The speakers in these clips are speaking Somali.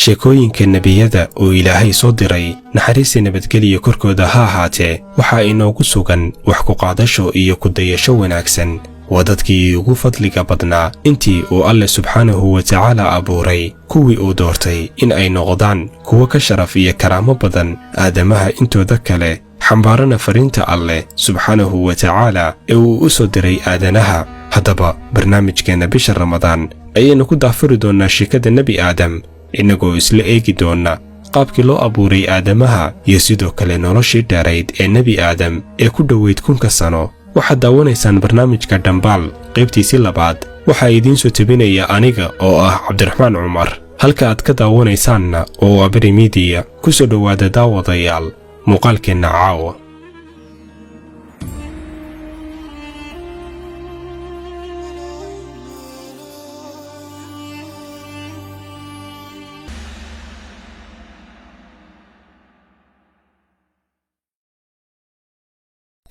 Sheekooyinka nebiyada uu Ilaahay soo diray, naxariista nabadgeliya korkooda ha ahaatee, waxaa inoogu sugan wax ku qaadasho iyo ku dayasho wanaagsan. Waa dadkii ugu fadliga badnaa intii uu Alle subxaanahu wa tacaala abuuray, kuwii uu doortay in ay noqdaan kuwo ka sharaf iyo karaamo badan aadamaha intooda kale, xambaarana fariinta Alleh subxaanahu wa tacaala ee uu u soo diray aadanaha. Haddaba barnaamijkeenna bisha Ramadaan ayaynu ku daafuri doonnaa sheekada Nebi Aadam, innagoo isla eegi doonna qaabkii loo abuuray aadamaha iyo sidoo kale noloshii dheerayd ee Nebi Aadam ee ku dhoweyd 1000-ka sano. Waxaad daawanaysaan barnaamijka Dhambaal qaybtiisii labaad. Waxaa idiin soo tebinaya aniga oo ah Cabdiraxmaan Cumar, halka aad ka daawanaysaanna oo waa Beri Miidiya. Ku soo dhowaada daawadayaal muuqaalkeenna caawa.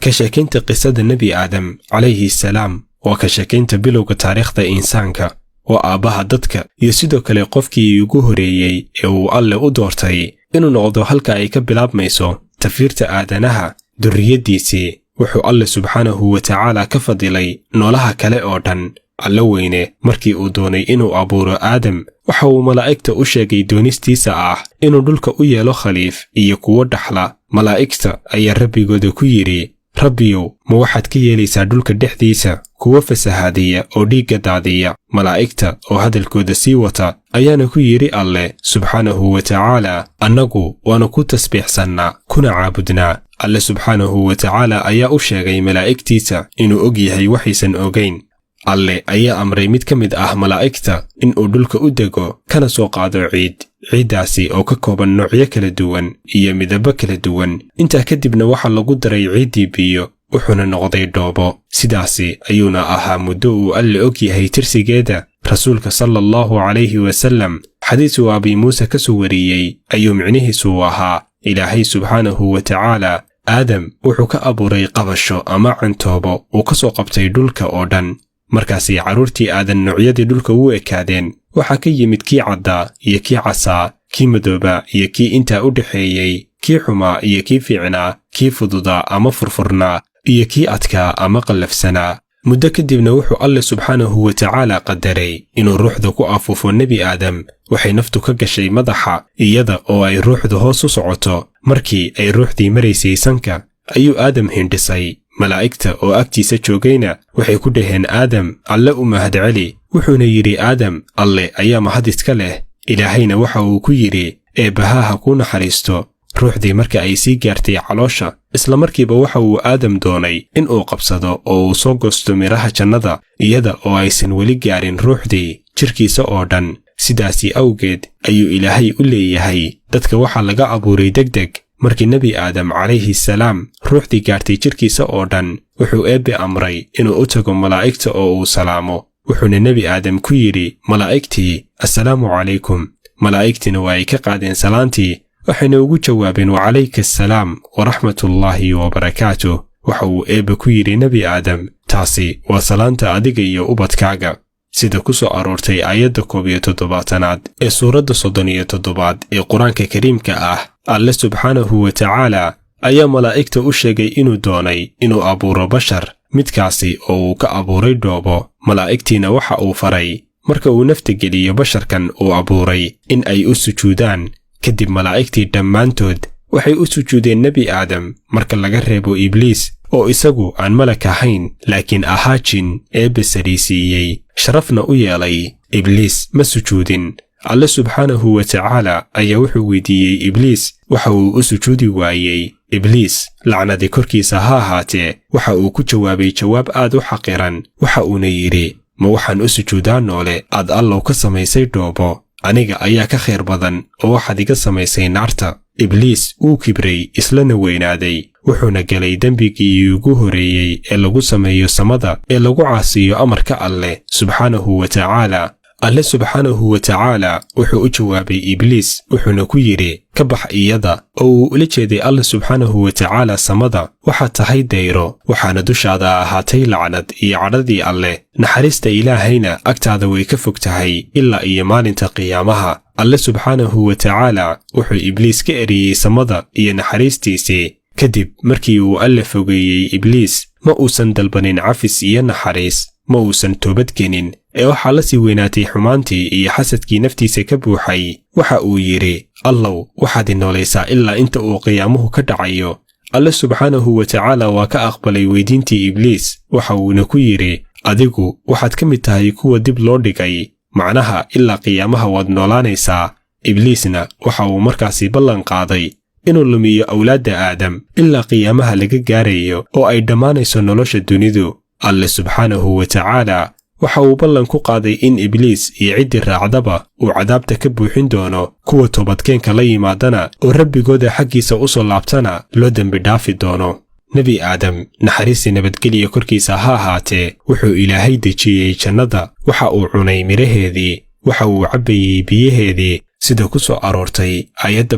Ka sheekaynta qisada Nebi Aadam calayhi salaam waa ka sheekaynta bilowga taariikhda insaanka. Waa aabbaha dadka iyo sidoo kale qofkii ugu horeeyey ee uu Alle u doortay inuu noqdo halka ay ka bilaabmayso tafiirta aadanaha. Durriyaddiisii wuxuu Alle subxaanahu wa tacaala ka fadilay noolaha kale oo dhan. Alle weyne markii uu doonay inuu abuuro Aadam, waxa uu malaa'igta u sheegay doonistiisa ah inuu dhulka u yeelo khaliif iyo kuwo dhaxla. Malaa'igta ayaa rabbigooda ku yidhi: "Rabbiyow, ma waxaad ka yeelaysaa dhulka dhexdiisa kuwo fasahaadiya oo dhiigga daadiya?" Malaa'igta oo hadalkooda sii wata ayaana ku yidhi Alleh subxaanahu wa tacaala: "Annagu waannu ku tasbiixsannaa kuna caabudnaa." Alle subxaanahu wa tacaala ayaa u sheegay malaa'igtiisa inuu og yahay waxaysan ogayn. Alle ayaa amray mid ka mid ah malaa'igta in uu dhulka u dego kana soo qaado ciid, ciiddaasi oo ka kooban noocyo kala duwan iyo midabbo kala duwan. Intaa kadibna waxaa lagu daray ciiddii biyo, wuxuuna noqday dhoobo. Sidaasi ayuuna ahaa muddo uu Alle og yahay tirsigeeda. Rasuulka sala allahu calayhi wasallam xadiis uu Abi Muuse ka soo wariyey ayuu micnihiisu ahaa: Ilaahay subxaanahu wa tacaala Aadam wuxuu ka abuuray qabasho ama cantoobo uu ka soo qabtay dhulka oo dhan. Markaasay carruurtii Aadan noocyadii dhulka u ekaadeen. Waxaa ka yimid kii caddaa iyo kii casaa, kii madoobaa iyo kii intaa u dhexeeyey, kii xumaa iyo kii fiicnaa, kii fududaa ama furfurnaa iyo kii adkaa ama qallafsanaa. Muddo kadibna wuxuu Alle subxaanahu wa tacaala qadaray inuu ruuxda ku afuufo Nebi Aadam. Waxay naftu ka gashay madaxa iyada oo ay ruuxdu hoos u socoto. Markii ay ruuxdii maraysay sanka ayuu Aadam hindhisay. Malaa'igta oo agtiisa joogayna waxay ku dhaheen: "Aadam, Alle u mahadceli." Wuxuuna yidhi Aadam: "Alle ayaa mahad iska leh." Ilaahayna waxa uu ku yidhi: "Eebbaha ha kuu naxariisto." Ruuxdii marka ay sii gaartay caloosha, isla markiiba waxa uu Aadam doonay in uu qabsado oo uu soo goosto midhaha jannada, iyada oo aysan weli gaarin ruuxdii jidhkiisa oo dhan. Sidaasi awgeed ayuu Ilaahay u leeyahay dadka waxaa laga abuuray degdeg. Markii Nebi Aadam calayhi salaam ruuxdii gaartay jidhkiisa oo dhan, wuxuu Eebbe amray inuu u tago malaa'igta oo uu salaamo. Wuxuuna Nebi Aadam ku yidhi malaa'igtii: "Assalaamu calaykum." Malaa'igtiina waa ay ka qaadeen salaantii, waxayna ugu jawaabeen: "Wacalayka assalaam waraxmatullaahi wabarakaatuh." Waxa uu Eebbe ku yidhi Nebi Aadam: "Taasi waa salaanta adiga iyo ubadkaaga." Sida ku soo aroortay aayadda 71aad ee suuradda 37aad ee Qur-aanka Kariimka ah, Alle subxaanahu wa tacaala ayaa malaa'igta u sheegay inuu doonay inuu abuuro bashar, midkaasi oo uu ka abuuray dhoobo. Malaa'igtiina waxa uu faray marka uu nafta geliyo basharkan uu abuuray in ay u sujuudaan. Kadib malaa'igtii dhammaantood waxay u sujuudeen Nebi Aadam, marka laga reebo Ibliis oo isagu aan malak ahayn laakiin ahaa jin Eebbe sariisiiyey sharafna u yeelay. Ibliis ma sujuudin. Alle subxaanahu wa tacaala ayaa wuxuu weydiiyey Ibliis waxa uu u sujuudi waayey. Ibliis lacnadii korkiisa ha ahaatee waxa uu ku jawaabay jawaab aad u xaqiran. Waxa uuna yidhi: "Ma waxaan u sujuudaa noole aad Allow ka samaysay dhoobo? Aniga ayaa ka khayr badan oo waxaad iga samaysay naarta." Ibliis wuu kibray islana weynaaday, wuxuuna galay dembigii ugu horeeyey ee lagu sameeyo samada ee lagu caasiyo amarka Alleh subxaanahu wa tacaala. Alle subxaanahu wa tacaala wuxuu u jawaabay Ibliis, wuxuuna ku yidhi: "Ka bax iyada," oo uu ula jeeday Alle subxaanahu wa tacaala samada. "Waxaad tahay dayro, waxaana dushaada ahaatay lacnad iyo cadhadii Alleh. Naxariista Ilaahayna agtaada way ka fog tahay ilaa iyo maalinta qiyaamaha." Alle subxaanahu wa tacaala wuxuu Ibliis ka eriyey samada iyo naxariistiisii. Kadib markii uu Alle fogeeyey Ibliis, ma uusan dalbanin cafis iyo naxariis, ma uusan toobadkenin, ee waxaa la sii weynaatay xumaantii iyo xasadkii naftiisa ka buuxay. Waxa uu yidhi: "Allow, waxaad i noolaysaa ilaa inta uu qiyaamuhu ka dhacayo." Alle subxaanahu wa tacaala waa ka aqbalay weydiintii Ibliis, waxa uuna ku yidhi: "Adigu waxaad ka mid tahay kuwa dib loo dhigay, macnaha ilaa qiyaamaha waad noolaanaysaa." Ibliisna waxa uu markaasi ballan qaaday inuu lumiyo awlaadda Aadam ilaa qiyaamaha laga gaarayo oo ay dhammaanayso nolosha dunidu. Alle subxaanahu wa tacaala waxa uu ballan ku qaaday in Ibliis iyo ciddii raacdaba uu cadaabta ka buuxin doono, kuwa toobadkeenka la yimaadana oo Rabbigooda xaggiisa u soo laabtana loo dembi dhaafi doono. Nebi Aadam, naxariistii nabadgeliya korkiisa ha ahaatee, wuxuu Ilaahay dejiyey jannada. Waxa uu cunay midhaheedii, waxa uu cabbayey biyaheedii, sida ku soo aroortay aayadda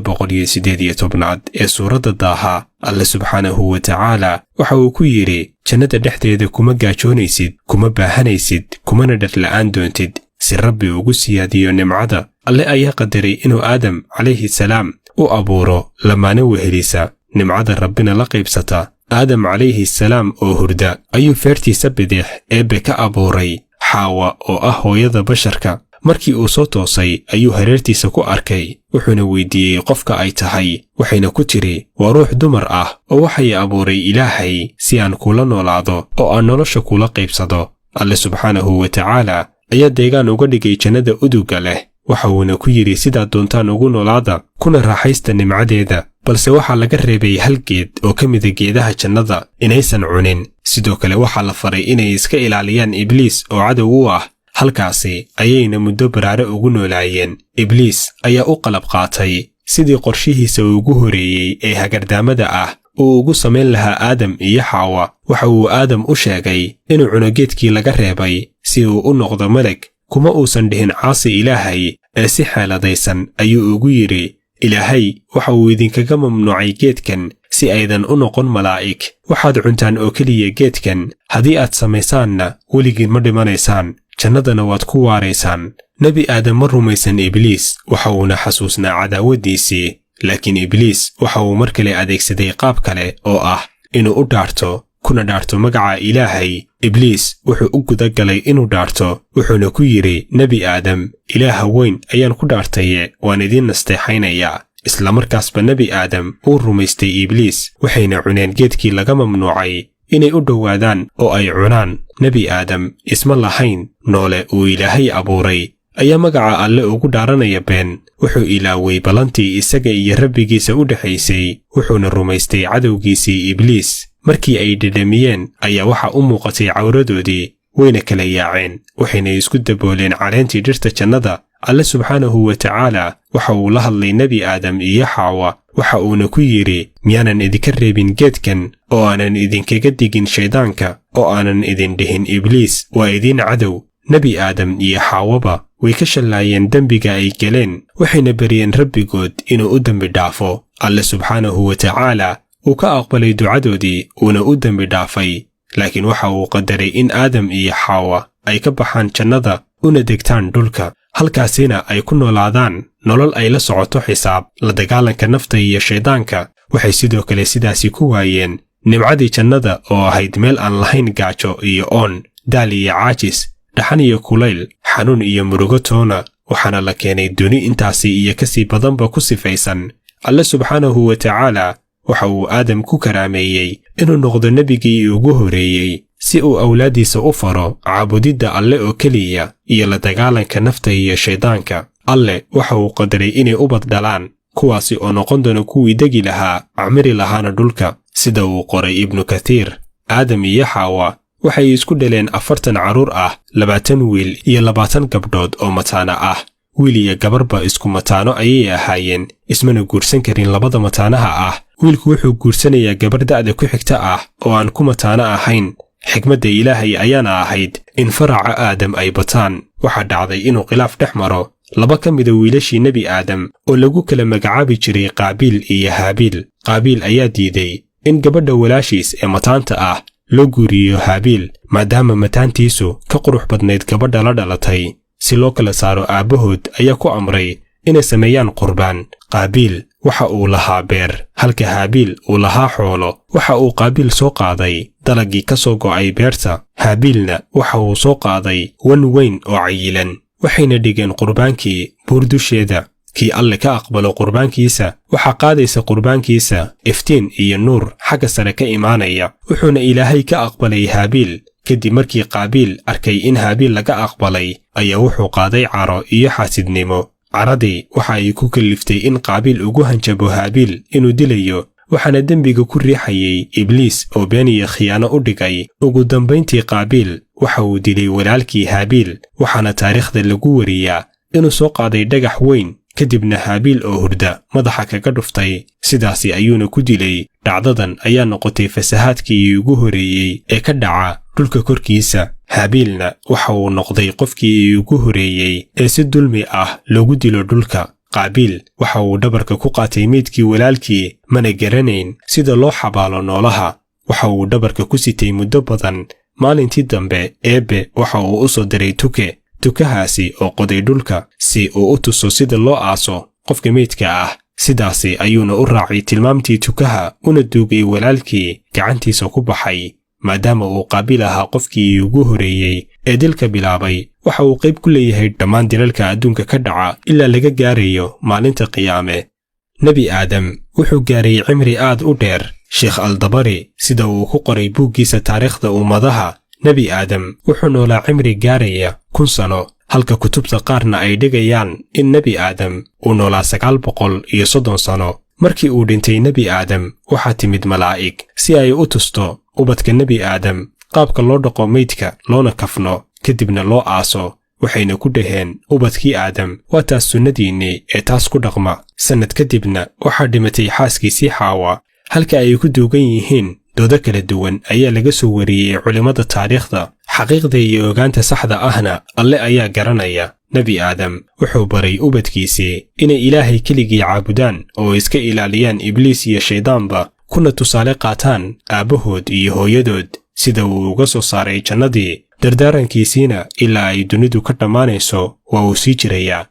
118aad ee suuradda Daaha. Alle subxaanahu wa tacaala waxa uu ku yidhi: "Jannada dhexdeeda kuma gaajoonaysid, kuma baahanaysid, kumana dharla'aan doontid." Si Rabbi ugu siyaadiyo nimcada, Alle ayaa qadaray inuu Aadam calayhi salaam u abuuro lamaane wehelisa, nimcada Rabbina la qaybsata. Aadam calayhi salaam oo hurda ayuu feertiisa bidix Eebbe ka abuuray Xaawa, oo ah hooyada basharka. Markii uu soo toosay ayuu hareertiisa ku arkay, wuxuuna weydiiyey qofka ay tahay. Waxayna ku tidhi: "Waa ruux dumar ah oo waxay abuuray Ilaahay si aan kula noolaado oo aan nolosha kula qaybsado." Alle subxaanahu wa tacaala ayaa deegaan uga dhigay jannada uduga leh, waxa uuna ku yidhi: "Sidaad doontaan ugu noolaada, kuna raaxaysta nimcadeeda." Balse waxaa laga reebay hal geed oo ka mida geedaha jannada inaysan cunin. Sidoo kale waxaa la faray inay iska ilaaliyaan Ibliis oo cadow u ah. Halkaasi ayayna muddo baraare ugu noolaayeen. Ibliis ayaa u qalab qaatay sidii qorshihiisa ugu horeeyey ee hagardaamada ah uu ugu samayn lahaa Aadam iyo Xaawa. Waxa uu Aadam u sheegay inuu cuno geedkii laga reebay si uu u noqdo malag. Kuma uusan dhihin caasi Ilaahay, ee si xeeladaysan ayuu ugu yidhi: "Ilaahay waxa uu idinkaga mamnuucay geedkan si aydan u noqon malaa'ig. Waxaad cuntaan oo keliya geedkan. Haddii aad samaysaanna, weligiin ma dhimanaysaan, jannadana waad ku waaraysaan." Nebi Aadam ma rumaysan Ibliis, waxa uuna xasuusnaa cadaawaddiisii. Laakiin Ibliis waxa uu mar kale adeegsaday qaab kale oo ah inuu u dhaarto, kuna dhaarto magaca Ilaahay. Ibliis wuxuu u guda galay inuu dhaarto, wuxuuna ku yidhi Nebi Aadam: "Ilaaha weyn ayaan ku dhaartaye, waan idiin nasteexaynayaa." Isla markaasba Nebi Aadam uu rumaystay Ibliis, waxayna cuneen geedkii laga mamnuucay inay u dhowaadaan oo ay cunaan. Nebi Aadam isma lahayn noole uu Ilaahay abuuray ayaa magaca Alle ugu dhaaranaya been. Wuxuu ilaaway ballantii isaga iyo Rabbigiisa u dhexaysay, wuxuuna rumaystay cadowgiisii Ibliis. Markii ay dhedhamiyeen ayaa waxa u muuqatay cawradoodii, wayna kala yaaceen, waxayna isku dabooleen caleentii dhirta jannada. Alle subxaanahu wa tacaala waxa uu la hadlay Nebi Aadam iyo Xaawa, waxa uuna ku yidhi: "Miyaanan idinka reebin geedkan, oo aanan idinkaga digin shayddaanka, oo aanan idin dhihin Ibliis waa idiin cadow?" Nebi Aadam iyo Xaawaba way ka shallaayeen dembiga ay galeen, waxayna beriyeen Rabbigood inuu u dembi dhaafo. Alle subxaanahu wa tacaala uu ka aqbalay ducadoodii, uuna u dembi dhaafay. Laakiin waxa uu qadaray in Aadam iyo Xaawa ay ka baxaan jannada una degtaan dhulka, halkaasina ay ku noolaadaan nolol ay la socoto xisaab, la dagaalanka nafta iyo shayddaanka. Waxay sidoo kale sidaasi ku waayeen nimcadii jannada oo ahayd meel aan lahayn gaajo iyo oon, daal iyo caajis, dhaxan iyo kulayl, xanuun iyo murugo toona. Waxaana la keenay duni intaasi iyo kasii badanba ku sifaysan. Alle subxaanahu wa tacaala waxa uu Aadam ku karaameeyey inuu noqdo nebigii ugu horeeyey, si uu awlaaddiisa u faro caabudidda Alle oo keliya iyo la dagaalanka nafta iyo shayddaanka. Alle waxa uu qadaray inay ubad dhalaan, kuwaasi oo noqon doona kuwii degi lahaa, camiri lahaana dhulka, sida uu qoray Ibnu Kathiir. Aadam iyo Xaawa waxay isku dhaleen 40 carruur ah, 20 wiil iyo 20 gabdhood oo mataano ah. Wiil iyo gabarba isku mataano ayay ahaayeen, ismana guursan karin labada mataanaha ah. Wiilku wuxuu guursanayaa gabar da'da ku xigta ah oo aan ku mataano ahayn. Xikmadda Ilaahay ayaana ahayd in faraca Aadam ay bataan. Waxaa dhacday inuu khilaaf dhex maro laba ka mida wiilashii Nebi Aadam oo lagu kala magacaabi jiray Qaabiil iyo Haabiil. Qaabiil ayaa diiday in gabadha walaashiis ee mataanta ah loo guuriyo Haabiil, maadaama mataantiisu ka qurux badnayd gabadha la dhalatay. Si loo kala saaro, aabbahood ayaa ku amray inay sameeyaan qurbaan. Qaabiil waxa uu lahaa beer, halka Haabiil uu lahaa xoolo. Waxa uu Qaabiil soo qaaday dalaggii ka soo go'ay beerta, Haabiilna waxa uu soo qaaday wan weyn oo cayilan. Waxayna dhigeen qurbaankii buur dusheeda. Kii Alle ka aqbalo qurbaankiisa, waxaa qaadaysa qurbaankiisa iftiin iyo nuur xagga sare ka imaanaya, wuxuuna Ilaahay ka aqbalay Haabiil. Kadib markii Qaabiil arkay in Haabiil laga aqbalay, ayaa wuxuu qaaday caro iyo xaasidnimo. Caradii waxa ay ku kalliftay in Qaabiil ugu hanjabo Haabiil inuu dilayo, waxaana dembiga ku riixayay Ibliis oo been iyo khiyaano u dhigay. Ugu dambayntii Qaabiil waxa uu dilay walaalkii Haabiil, waxaana taariikhda lagu wariyaa inuu soo qaaday dhagax weyn, kadibna Haabiil oo hurda madaxa kaga dhuftay, sidaasi ayuuna ku dilay. Dhacdadan ayaa noqotay fasahaadkii ugu horeeyey ee ka dhaca dhulka korkiisa. Haabiilna waxa uu noqday qofkii ugu horeeyey ee si dulmi ah loogu dilo dhulka. Qaabiil waxa uu dhabarka ku qaatay meydkii walaalkii, mana garanayn sida loo xabaalo noolaha. Waxa uu dhabarka ku sitay muddo badan. Maalintii dambe Eebbe waxa uu u soo diray tuke, tukahaasi oo qoday dhulka si uu u tuso sida loo aaso qofka meydka ah. Sidaasi ayuuna u raacay tilmaamtii tukaha, una duugay walaalkii gacantiisa ku baxay. Maadaama uu Qaabiil ahaa qofkii ugu horeeyey ee dilka bilaabay, waxa uu qayb ku leeyahay dhammaan dilalka adduunka ka dhaca ilaa laga gaarayo maalinta qiyaame. Nebi Aadam wuxuu gaaray cimri aad u dheer. Sheekh Aldabari sida uu ku qoray buuggiisa Taariikhda Ummadaha, Nebi Aadam wuxuu noolaa cimri gaaraya 1000 sano, halka kutubta qaarna ay dhigayaan in Nebi Aadam uu noolaa 930 sano. Markii uu dhintay Nebi Aadam, waxaa timid malaa'ig si ay u tusto ubadka Nebi Aadam qaabka loo dhaqo meydka, loona kafno, kadibna loo aaso. Waxayna ku dhaheen ubadkii Aadam: "Waa taas sunnadiinnii ee taas ku dhaqma." Sannad kadibna waxaa dhimatay xaaskiisii Xaawa. Halka ay ku duugan yihiin doodo kala duwan ayaa laga soo wariyey culimmada taariikhda. Xaqiiqda iyo ogaanta saxda ahna Alle ayaa garanaya. Nebi Aadam wuxuu baray ubadkiisii inay Ilaahay keligii caabudaan oo iska ilaaliyaan Ibliis iyo shayddaanba, kuna tusaale qaataan aabbahood iyo hooyadood sida uu uga soo saaray jannadii. Dardaarankiisiina ilaa ay dunidu ka dhammaanayso waa uu sii jirayaa.